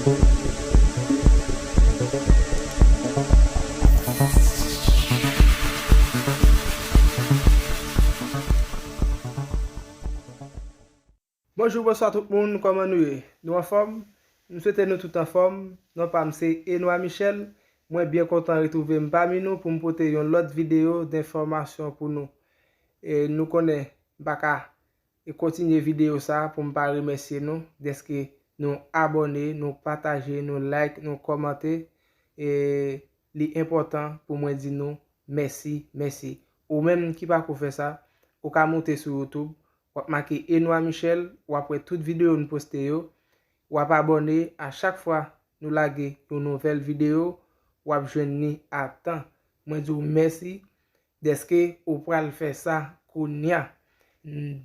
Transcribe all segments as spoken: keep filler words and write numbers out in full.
Bonjou, bonswa tout moun, kòman nou ye? Nou anfòm? M swete nou tout anfòm. Non pa m se Enoy Michel. Mwen byen kontan retwouve m pami nou pou m pote yon lòt videyo denfòmasyon pou nou. E nou konnen m pa ka e kontinye videyo sa pou m pa remèsye nou dèske nou abòne, nou pataje, nou like, nou kòmante. E li enpòtan pou mwen di nou mèsi, mèsi. Ou menm ki pako fè sa, ou ka moute sou YouTube, w ap make Enoy Michel, w ap wè tout videyo nou poste yo, w ap abòne a chak fwa nou lage yon nouvèl videyo, w ap jwenn li a tan. Mwen di w mèsi dèske ou pral fè sa kounya.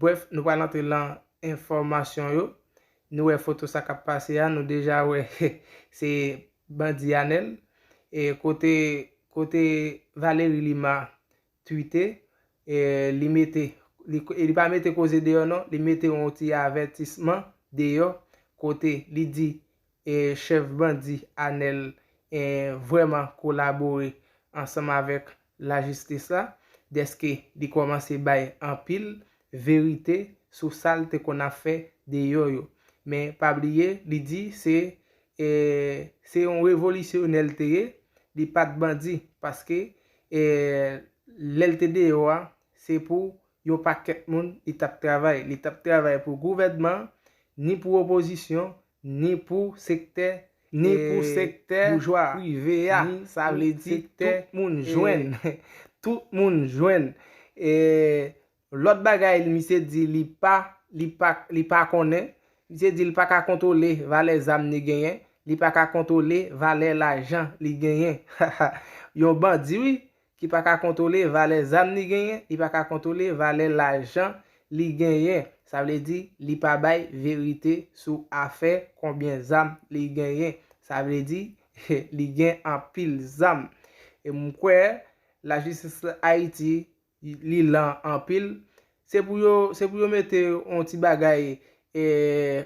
Brèf, nou pral antre lan enfòmasyon yo. Nou wè foto sa k ap pase a, nou deja wè se bandi Anèl. E kote, kote Valéry Lima twite, e li mete, li, e li pa mete koze deyò non, li mete yon ti avètisman deyò kote li di e chèf bandi Anèl e vrèman kolabore ansanm avèk lajistis la, dèske li kòmanse bay anpil verite sou sa l te konn ap fè deyò yo. Men pa bliye, li di se, e, se yon revolisyonè l te ye, li pa t bandi, paske e, lè l te deyò a, se pou yon pakèt moun li t ap travay. Li t ap travay pou gouvènman, ni pou opozisyon, ni pou sektè, ni pou e, sektè boujwa, prive a. Ni sa pou vle di sektè tout moun e, jwenn. Tout moun jwenn. E, lòt bagay, misye di li pa, li pa, li pa konnen. Misye di li pa ka kontwole valè zam li genyen. Li pa ka kontwole valè lajan li genyen. Yon bandi, wi, ki pa ka kontwole valè zam li genyen, li pa ka kontwole valè lajan li genyen. Sa vle di, li pa bay verite sou afè konbyen zam li genyen. Sa vle di, li gen anpil zam. E m kwè, lajistis Ayiti, li lan anpil. Se pou yo, se pou yo mete yon ti bagay, e,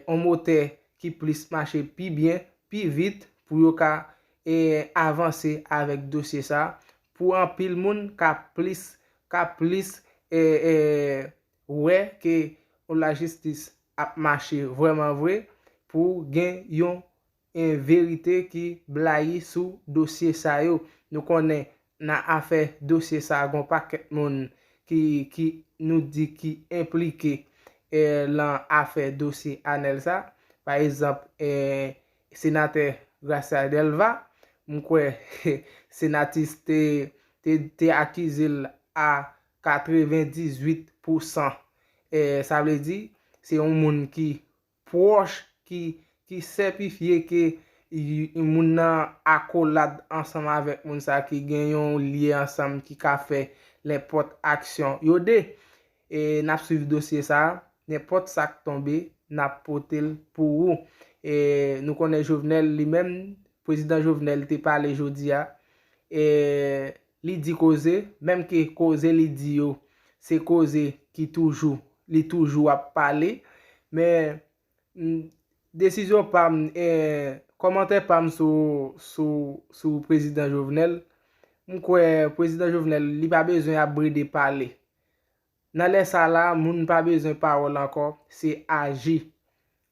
yon motè ki plis mache pi byen, pi vit, pou yo ka, e, avanse avèk dosye sa, pou anpil moun ka plis, ka plis, e, e, wè ke lajistis ap mache vrèman vre, pou gen yon e, verite ki blayi sou dosye sa yo. Nou konnen nan afè dosye sa, gon pakèt moun ki, ki nou di ki enplike, e, lan afè dosye Anèl sa. Pa egzanp, e, senatè Gracia Delva, m kwè senatis te, te, te akize l a katrevendizuit pousan. E, sa vle di, se yon moun ki pwòch, ki, ki sètifye ke y-, moun nan akolad ansanm avèk moun sa ki gen yon lye ansanm ki ka fè nenpòt aksyon. Yo de, e n ap swiv dosye sa, nenpòt sa k tonbe, n ap pote l pou ou. E nou konnen Jovenel li menm, prezidan Jovenel te pale jodi a, e li di koze, menm ke koze li di yo, se koze ki toujou, li toujou ap pale, men m, desizyon pa m, e, kòmantè pa m sou, sou, sou prezidan Jovenel, m kwè prezidan Jovenel, li pa bezwen ap brede pale. Nan lè sa la, moun pa bezwen pawòl ankò, se aji.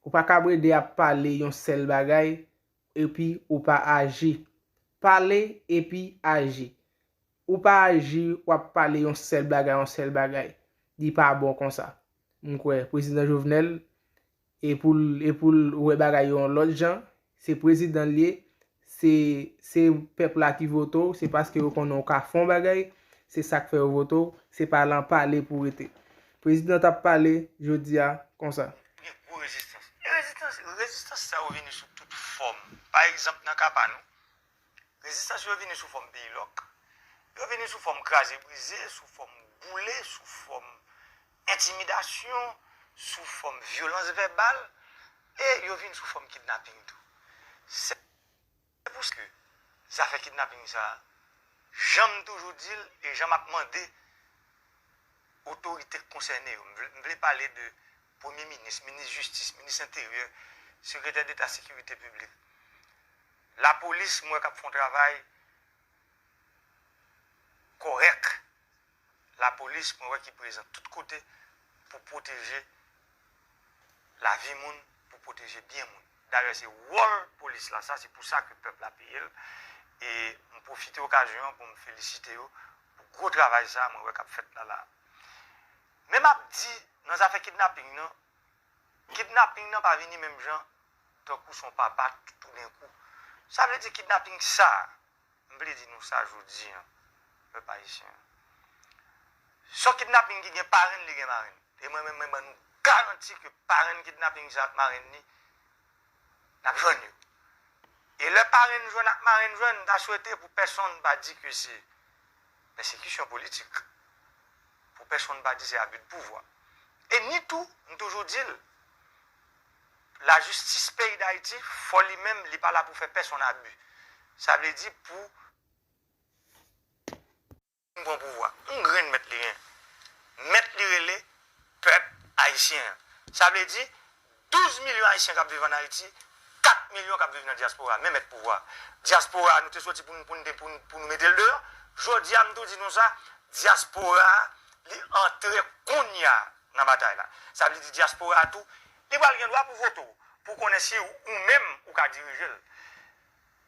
Ou pa ka brede ap pale yon sèl bagay, epi ou pa aji. Pale epi aji. Ou pa aji, w ap pale yon sèl bagay, yon sèl bagay. Li pa bon konsa. M kwè prezidan Jovenel, e pou l, e pou l wè bagay yo yon lòt jan, se prezidan l ye, se, se pèp la ki vote w, se paske yo konnen w ka fè yon bagay, se sa k fè yo vote w, se pa lan pale pou rete. Prezidan t ap pale jodi a konsa. Gen gwo rezistans. E rezistans, rezistans sa yo vini sou tout fòm. Pa egzanp, nan ka pa nou, rezistans yo vini sou fòm peyi lòk. Yo vini sou fòm kraze brize, sou fòm boule, sou fòm entimidasyon, sou fòm vyolans vèbal, e yo vin sou fòm kidnaping tou. Se pou sa ke zafè kidnaping sa a, jan m toujou di l e jan m ap mande otorite k konsène yo, m vle, m vle pale de Premye Minis, Minis Jistis, Minis Enteryè, Sekretè Deta Sekirite Piblik, Lapolis, mwen wè k ap fè yon travay kòrèk. Lapolis, mwen wè ki prezan tout kote pou pwoteje lavi moun, pou pwoteje byen moun. Dayè, se wòl polis la, sa, se pou sa ke pèp la peye l. E m pwofite okazyon an pou m felisite yo pou gwo travay sa a mwen wè k ap fèt la la. Men m ap di, nan zafè kidnaping nan, kidnaping nan pa vini menm jan tankou s on papa toudenkou. Sa vle di kidnaping sa a, m vle di nou sa jodi an, pèp ayisyen an. S on kidnaping ki gen parenn, li gen marenn. E mwen menm, mwen ban nou garanti ke parenn kidnaping sa ak marenn li, n ap jwenn yo. E lè parenn jwenn ak marenn jwenn, m ta swete pou pèsonn pa di ke se pèsekisyon politik. Pou pèsonn pa di se abi de pouvwa. E ni tou, m toujou di l, lajistis peyi Dayiti, fò li menm, li pa la pou fè pèsonn abi. Sa vle di pou moun pran pouvwa. Yon grenn mèt li gen. Mèt li rele pèp ayisyen an. Sa vle di, douz milyon ayisyen k ap viv ann Ayiti, kat milyon k ap viv nan dyaspora, men mèt pouvwa. Dyaspora, nou te soti pou n, pou n, pou n, pou nou mete l deyò. Jodi a, m tou di nou sa, dyaspora a, li antre kounye a nan batay la. Sa vle di dyaspora a tou, li pral gen dwa pou vote w, pou konnen si ou menm ou ka dirije l.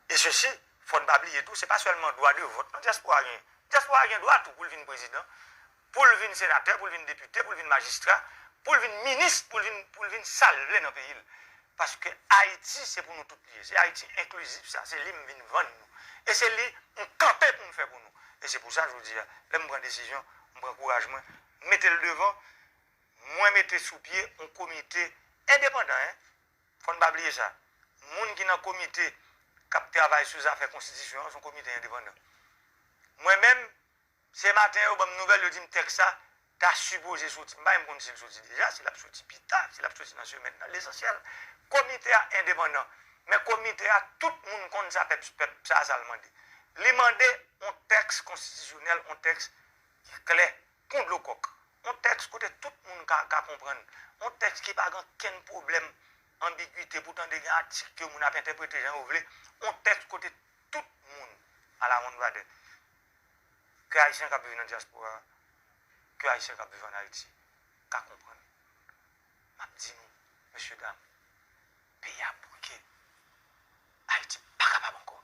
E sesi, fò n pa bliye tou, se pa sèlman dwa de vòt non dyaspora gen. Dyaspora gen dwa tou pou l vin prezidan, pou l vin senatè, pou l vin depite, pou l vin majistra, pou l vin minis, pou l vin, pou l vin sa l vle nan peyi l. Paske Ayiti, se pou nou tout li ye. Se Ayiti enklizif sa, se li m vin vann nou. E se li m kanpe pou m fè pou nou. E se pou sa, jodi a, lè m pran desizyon, m pran kouraj mwen, m mete l devan, mwen mete sou pye yon komite endepandan, en. Fò n pa bliye sa. Moun ki nan komite k ap travay sou zafè konstitisyon an, se yon komite endepandan. Mwen menm, se maten yo ban m nouvèl, yo di m tèks sa ta sipoze soti. M pa menm konn si l soti deja, si l ap soti pita, si l ap soti nan semèn nan. Lesansyèl, komite a endepandan. Men komite a, tout moun konn sa pèp, pèp sa, sa l mande. Li mande yon tèks konstitisyonèl, yon tèks ki klè kon dlo kòk. Yon tèks kote tout moun ka, ka konprann. Yon tèks ki pa gen okenn pwoblèm anbigite pou tande gen atik ke moun ap entèprete jan yo vle. Yon tèks kote tout moun, à la ronde vadè, ke Ayisyen k ap viv nan dyaspora, ke Ayisyen k ap viv ann Ayiti, ka konprann. M ap di nou, mesye dam, peyi a bouke. Ayiti pa kapab ankò.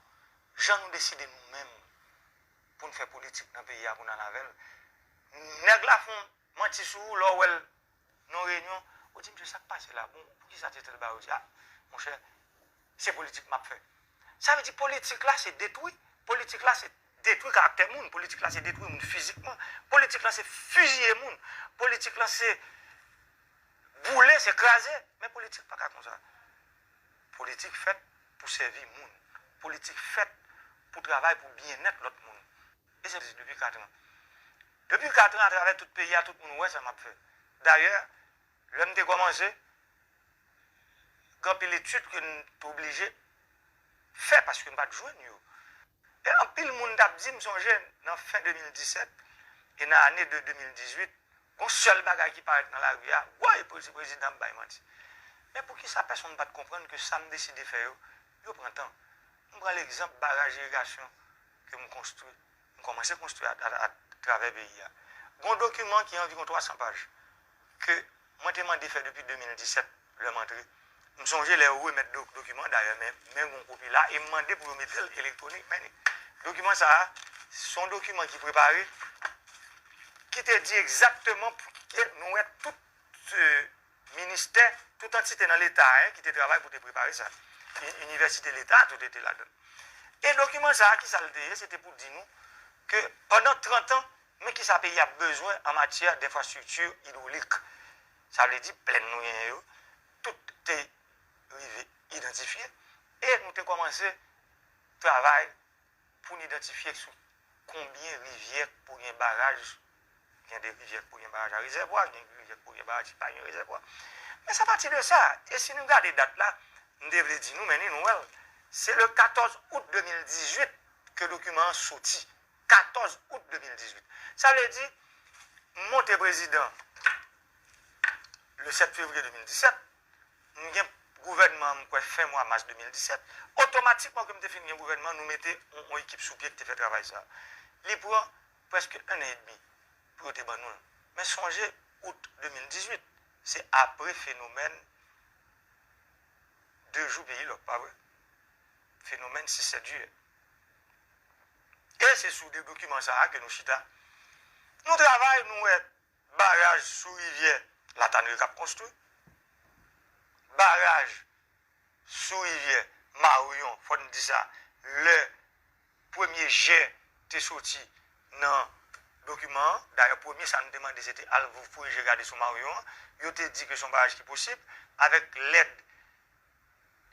Jan nou deside nou menm pou n fè politik nan peyi a pou n al avè l, nèg la fè yon manti sou ou lè w wè l nan yon reyinyon, ou di, "Mesye, sa k pase la? Bon, poukisa se tèl bagay?" Ou di, "A, monchè, se politik m ap fè." Sa vle di politik la se detwi. Politik la se detwi karaktè moun. Politik la se detwi moun fizikman. Politik la se fiziye moun. Politik la se boule, se kraze. Men politik pa ka konsa. Politik fèt pou sèvi moun. Politik fèt pou travay pou byennèt lòt moun. E se depi katran. Depi katran, atravè tout peyi a, tout moun wè sa m ap fè. Dayè, lè m te kòmanse, gen anpil etid ke m te oblije fè paske m pa t jwenn yo. E anpil moun t ap di, m sonje nan fen de mil disèt e nan ane de de mil dizuit, gon sèl bagay ki parèt nan lari a, woy, prezi-, prezidan ap bay manti. Men poukisa pèsonn pa t konprann ke sa m deside fè yo, yo pran tan? M pran legzanp baraj irigasyon ke m konstwi, m kòmanse konstwi a, a, atravè peyi a. Gon dokiman ki anviwon twa san paj ke mwen te mande fè depi de mil disèt, lè m antre. M sonje lè yo remèt do-, dokiman, dayè, men, men gon kopi la, e m mande pou yo mete l elektwonik, men dokiman sa a, se yon dokiman ki prepare, ki te di egzakteman pou ke nou wè tout, euh, ministè, tout antite nan Leta, en, ki te travay pou te prepare sa. Uni-, inivèsite Leta, tout te ladan l. E dokiman sa a, ki sa l te ye? Se te pou di nou ke pandan trant an, men ki sa peyi a bezwen an matyè denfrastrikti idwolik. Sa vle di plèn nou genyen yo, tout te rive idantifye. E nou te kòmanse travay pou n idantifye sou konbyen rivyè k pou gen baraj. Gen de rivyè k pou gen baraj a rezèvwa, gen rivyè k pou gen baraj ki pa gen rezèvwa. Men se apati de sa, e si nou gade dat la, m te vle di nou, men ni nou wè l, se le katòz out de mil dizuit ke dokiman an soti. Katòz out de mil dizuit. Sa vle di, m monte prezidan le sèt fevriye de mil disèt, m gen gouvènman an, m kwè fen mwa mas de mil disèt, otomatikman ke m te fin gen gouvènman, nou mete yon, yon ekip sou pye ki te fè travay sa. Li pran prèske en an edmi pou yo te ban nou l. Men sonje, out de mil dizuit, se apre fenomèn de jou peyi lòk, pa vre? Fenomèn sis sèt jiyè. E se sou de dokiman sa a ke nou chita. Nou travay, nou wè baraj sou rivyè Latanri k ap konstwi. Baraj sou rivyè Maryon, fò n di sa, lè premye jè te soti nan dokiman an. Dayè, premye sa nou te mande, se te al fouye je gade sou Maryon an. Yo te di ke se yon baraj ki posib, avèk lèd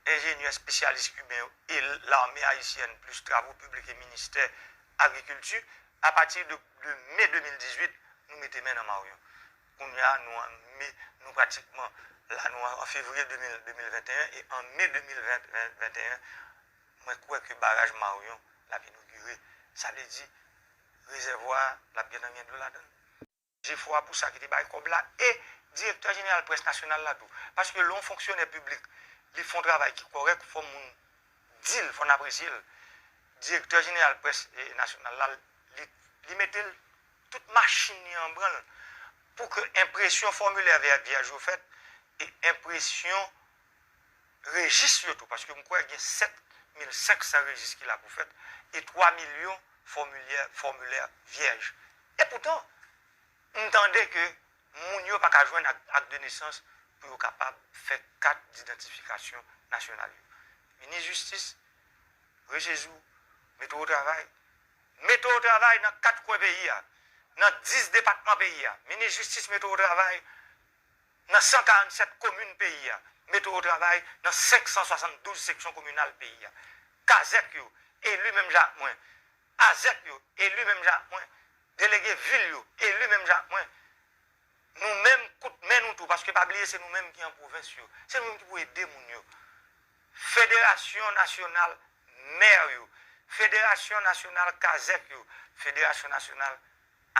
enjenyè espesyalis kiben yo e lame ayisyèn, plis travo piblik e ministè agrikilti. Apati de, de me de mil dizuit, nou mete men nan Maryon. Kounye a, nou an me, nou pratikman la, nou an, an fevriye de mil, de mil venteyen, e an me de mil ven, ven, venteyen, mwen kwè ke baraj Maryon l ap inogire. Sa vle di, rezèvwa a, l ap gentan gen dlo ladan l. Jefò a pou sa ki te bay kòb la, e direktè jeneral près nasyonal la tou. Paske lè yon fonksyonè piblik, li fè yon travay ki kòrèk, fò moun di l, fò n apresye l. Direktè jeneral près, e, nasyonal la, li, li mete l, tout machin li an branl pou ke enpresyon fòmilè vyè-, vyèj yo fèt e enpresyon rejis yo tou, paske m kwè gen sèt mil senk san rejis ki la pou fèt e twa milyon fòmilè, fòmilè vyèj. Epoutan, m tande ke moun yo pa ka jwenn ak, ak de nesans pou yo kapab fè kat didantifikasyon nasyonal yo. Minis jistis, rejezou, mete w o travay. Mete w o travay nan kat kwen peyi a, nan dis depatman peyi a. Minis jistis, mete w o travay nan san karannsèt komin peyi a. Mete w o travay nan senk san swasanndouz seksyon kominal peyi a. Kazèk yo, eli menm jan ak mwen. Azèk yo, eli menm jan ak mwen. Delege vil yo, eli menm jan ak mwen. Nou menm, kout men nou tou, paske pa bliye se nou menm ki an pwovens yo. Se nou menm ki pou ede moun yo. Federasyon nasyonal mè yo, Federasyon nasyonal kazèk yo, Federasyon nasyonal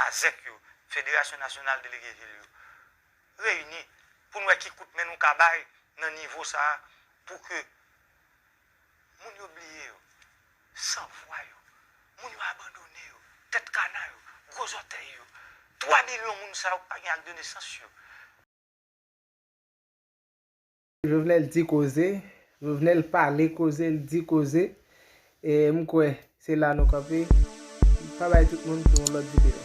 azèk yo, Federasyon nasyonal delege vil yo. Reyini pou n wè ki kout men nou ka bay nan nivo sa a pou ke moun yo bliye yo, sanvwa yo, moun yo abandone yo, tèt kana yo, gwo zòtèy yo. Twa milyon moun sa yo ki pa gen ak de nesans yo. Jovenel di koze, Jovenel pale koze, l di koze. E m kwè se la nou kanpe. Pa bay tout moun pou yon lòt videyo.